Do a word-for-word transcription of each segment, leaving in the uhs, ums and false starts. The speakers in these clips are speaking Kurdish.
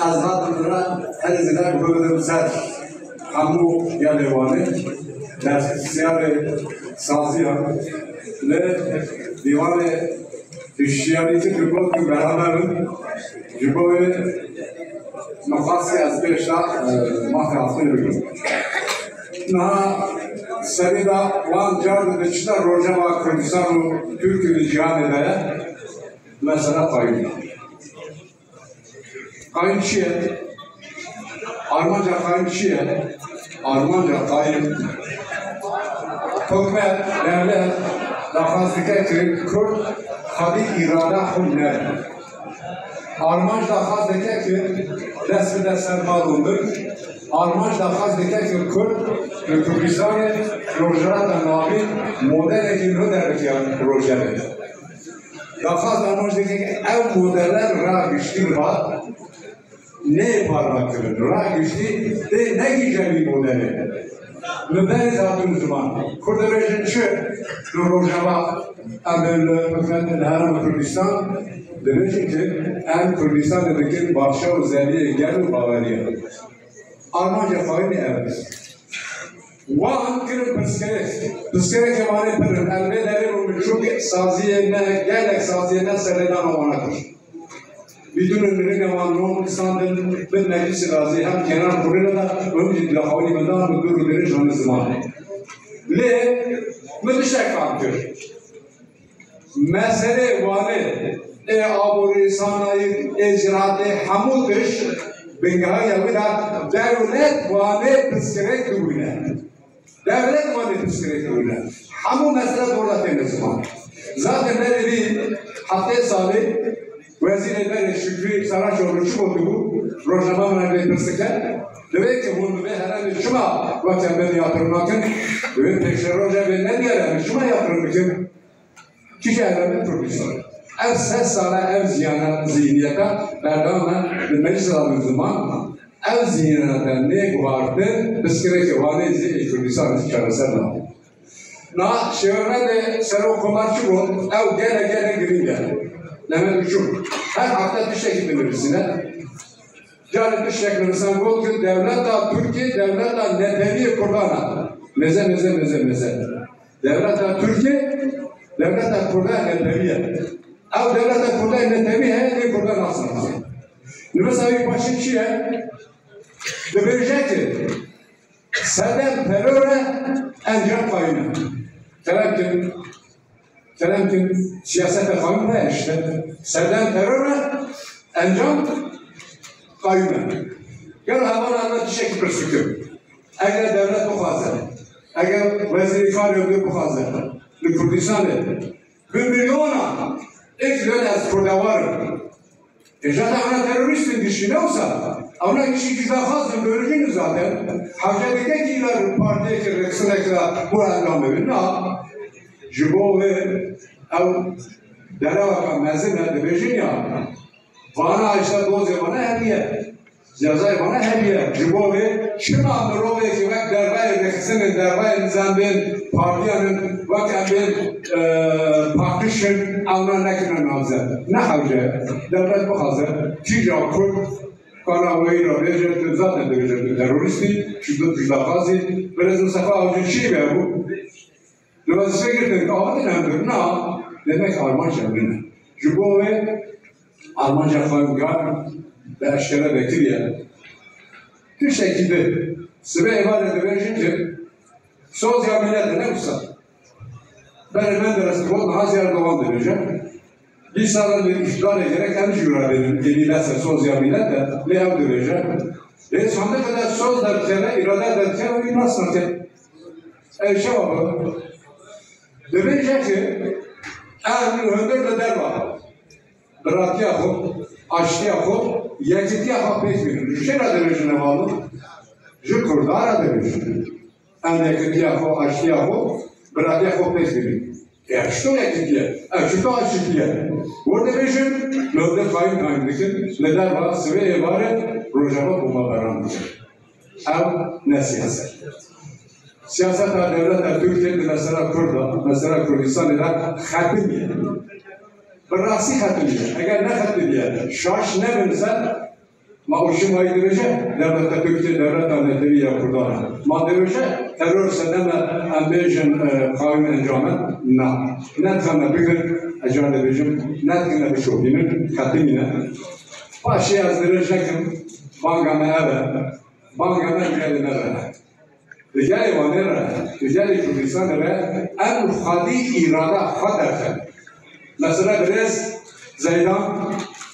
Ez hatim vira herî zêde guh bidim ser hemû gelê Wanê, berpirsiyarê saziya li dîwanê hişyarî kir ku got ku beraber in. Ji bo wê min xwest ez pêş de, e, mafê Efrînê bigirim. Niha serî de wan car dide çi de rojeva Kurdistan û Tirkiye di cîhanê de ye, mesela qayîm. Qayîm çi ye? Armanca qayîm çi ye? Armanca qayîm, hikûmet, dewlet daxwaz dike ku Kurd xwedî îrada xwe nebe. Armanc daxwaz dike ku dest bide ser mal û milk. Armanc daxwaz dike ku Kurd li Kurdistanê Rojhilata Navîn modelekî nû derbikeve rojevê. Daxwaz armanc dike ku ev modele ra giştî biba, nê parve kirin. Ra giştî tê negihîje vî modelê. Min berê hatin ziman. Kurd dibêjin çi? Li Rojava em ê li hikûmet li Herêma Kurdistan dibêjin ku em Kurdistanê dikin parça û zeviyê gel û baweriya. Armanca xwe ne ev e. Wan kirin pirsgirêk. Pirsgirêkê wan ê pir in. Em vê derê bûn, çûn saziyê me, gelek saziyê me serlêdana wana kir. Bîdûnê mirinê wan non kisandin, bin meclisê razî hem kenar kurê de, û hem jî dilxwînî min dan, bi dûr û dirêj hane ziman. Lê min tiştek fam kir. Meselê Wanê, ê aborî, sanayî, ê ziraetê, hemû tişt bingeha ya wî de dewlet Wanê pirsgirêk dibûne. Dewlet Wanê pirsgirêk dibûne. Hemû mesele dewletê ne ziman. Zaten berê vî heftê salî wezîrê berê Şükrü Saraçoğlu çi gotibû? Rojnama min vê pirs dike. Divê ku hûn bi vê herêmê çima weke min yatırım nakin? Divê pêşerojê vê nediyar em çima yatırım bikin? Kî jî herêmê Kurdistan. Ev sed sal e ev ziyana, zihniyeta berdewam e li meclisa ziman. Ev zihniyeta nê guhartin, pirsgirêkê Wanê zî ê Kurdistanê zî çareser nabe. Na şêwirmendê Serok Komar çi got? Ew gelek gelek girîng e. Lê me diçûn. Her hefte tiştekî dinivîsîne. Carê tiştek nivîsan got ku dewleta Tirkiyê dewleta netewî yê Kurdan e. Meze, meze, meze, meze. Dewleta Tirkiyê, dewleta Kurda netewî ye. Ew dewleta Kurda netewî heye, lê Kurda nasnase. Nivîsa wî paşê çi ye? Dibêje ki, serdem teror e, encam qayûm e. Kerem kin, kerem kin, siyaseta qayûm heye işte. Serdem teror e, encam qayûm e. Gel heval heval tiştekî pirs bikim. Eger dewlet bixwaze, eger wezîrê karê wê bixwaze, li Kurdistanê bi milyona êk dibêne ez kurdewar im. E, zaten ana terorîst in giştî, ne wisa? Ana giştî cî daxwazin, bölücün zaten. Hewce dike ki îlar partiyekî rêxinek de bu endam bibin. Na, ji bo wê ew dereweka mezin e, dibêjin ya. Vana işte dozê vana hemiye. Cezayê vana hemiye. Ji bo vê çima mirovekî wek dervayê rêxistinên, dervayê nizamên partiyan in, wek em bên, e, paqij in, ewna nekirine namzet? Ne hewce ye. Dewlet bixwaze, kîja Kurd kana wê îro bêje, tu zaten dibêje tu terorîstî, tu, tu daxwazî, Birêz Mistefa Avcı çî hebû? Li wezîfe girtin, avêtin em birina, demek armanc em birine. Ji bo wê armanca xwe gar bi eşkere vekiriye. Tiştekî di, sibê êvarê dibêjin ki, soz ya millet e, ne wisa? Berê Menderes digot, niha zî Erdogan dibêje. Dîsa li îqtidarê gerek em jî wira bênin, êdî lese soz ya millet e, lê ew dibêje. Lê sandiqê de soz derdikeve, îrade derdikeve, wî nas nake. Ew çawa be? Dibêje ki em li hundir li derva biratiya xwe, aştiya xwe, yekitiya xwe pêk bînin. Ji kê re dibêjin hevalno? Ji Kurdan re dibêjin. Em yekitiya xwe, aştiya xwe, biratiya xwe pêk bînin. Ev çito yekitiye, ev çito aştiye? Wê dibêjin, li hundir qayîm qayîm dikin, li derva sibê êvarê Rojava bombebaran dikin. Ew ne siyaset. Siyaseta dewleta Tirkiyê di mesela Kurda, mesela Kurdistanê de xetimiye. Bi rastî xetimiye. Eger nexetimiye, şaş nebin ser, Ma o şima yî dibêje, dewleta Tirkiye dewleta netewî ya Kurdan e. Ma dibêje, teror sedem e, em bêjin, e, qawîm encam e. Na. Ne dixeme bigrin, ez car dibêjim, ne dixeme bişopînin, xetimîne. Paşê ez dirêj nekim, banga me ev e. Banga me gelê me re. Li gelê Wanê re, li gelê Kurdistanê re em xwedî îrada xwe derxin. Mesela birêz Zeydan,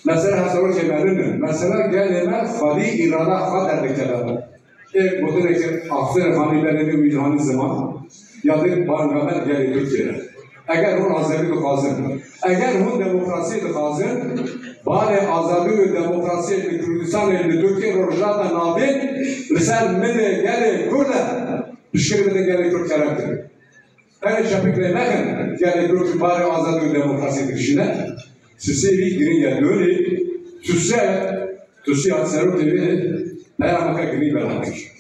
mesela Hesewekê Merin in. Mesela gelê me xwedî îrada xwe derdikeve. Ê gotinekê Axfêr Xanî berê min wî hanî ziman, ya dê banga me gelê Tirkiyê re. Eger hûn azadî dixwazin, eger hûn demokrasiyê dixwazin, barê azadî û demokrasiyê li Kurdistanê, li Tirkiyê, Rojhilata Navîn li ser milê gelê Kurd e, piştgirê bidin gelê Kurd kerem kirin. Tenê çepik lê nexin, gelê Kurd barê azadî û demokrasiyê dikişîne. Sisê wî girîng e, dûrî, tuse, tusî hat serokê wê, peyameke girîng belav kir.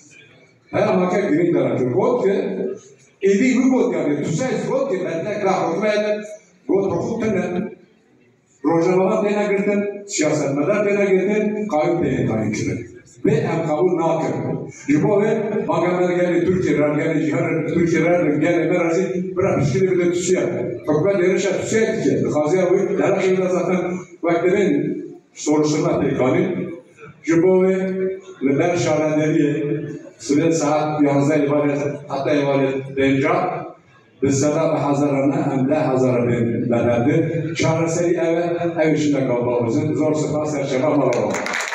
Peyameke girîng belav kir. Got ki, êdî wî got, yani, tuse got ki, bertek la hikûmet, got, hikûk tune, rojnamevan têne girtin, siyasetmedar têne girtin, qayûm têne tayîn kirin. Vê em qebûl nakin. Ji bo vê banga me li gelê Tirkiyê re, li gelê cîhan re, Tirkiyê re, li gelê me re jî bira piştgirê bide Tirkiye. Hikûmet êrişa Tirkiye dike. Dixwaziya wê, li her şehîda zaten wek dibên soruşturma pêk anîn. Ji bo wê li ber şaredariyê sibê saet yanzdeh êvarê heta êvarê pênca, bi seda bi hezara ne, em deh hezara bên bedev di. Çareserî ev e, ew jî ne gava bizin. Zor spas, serçava mala we.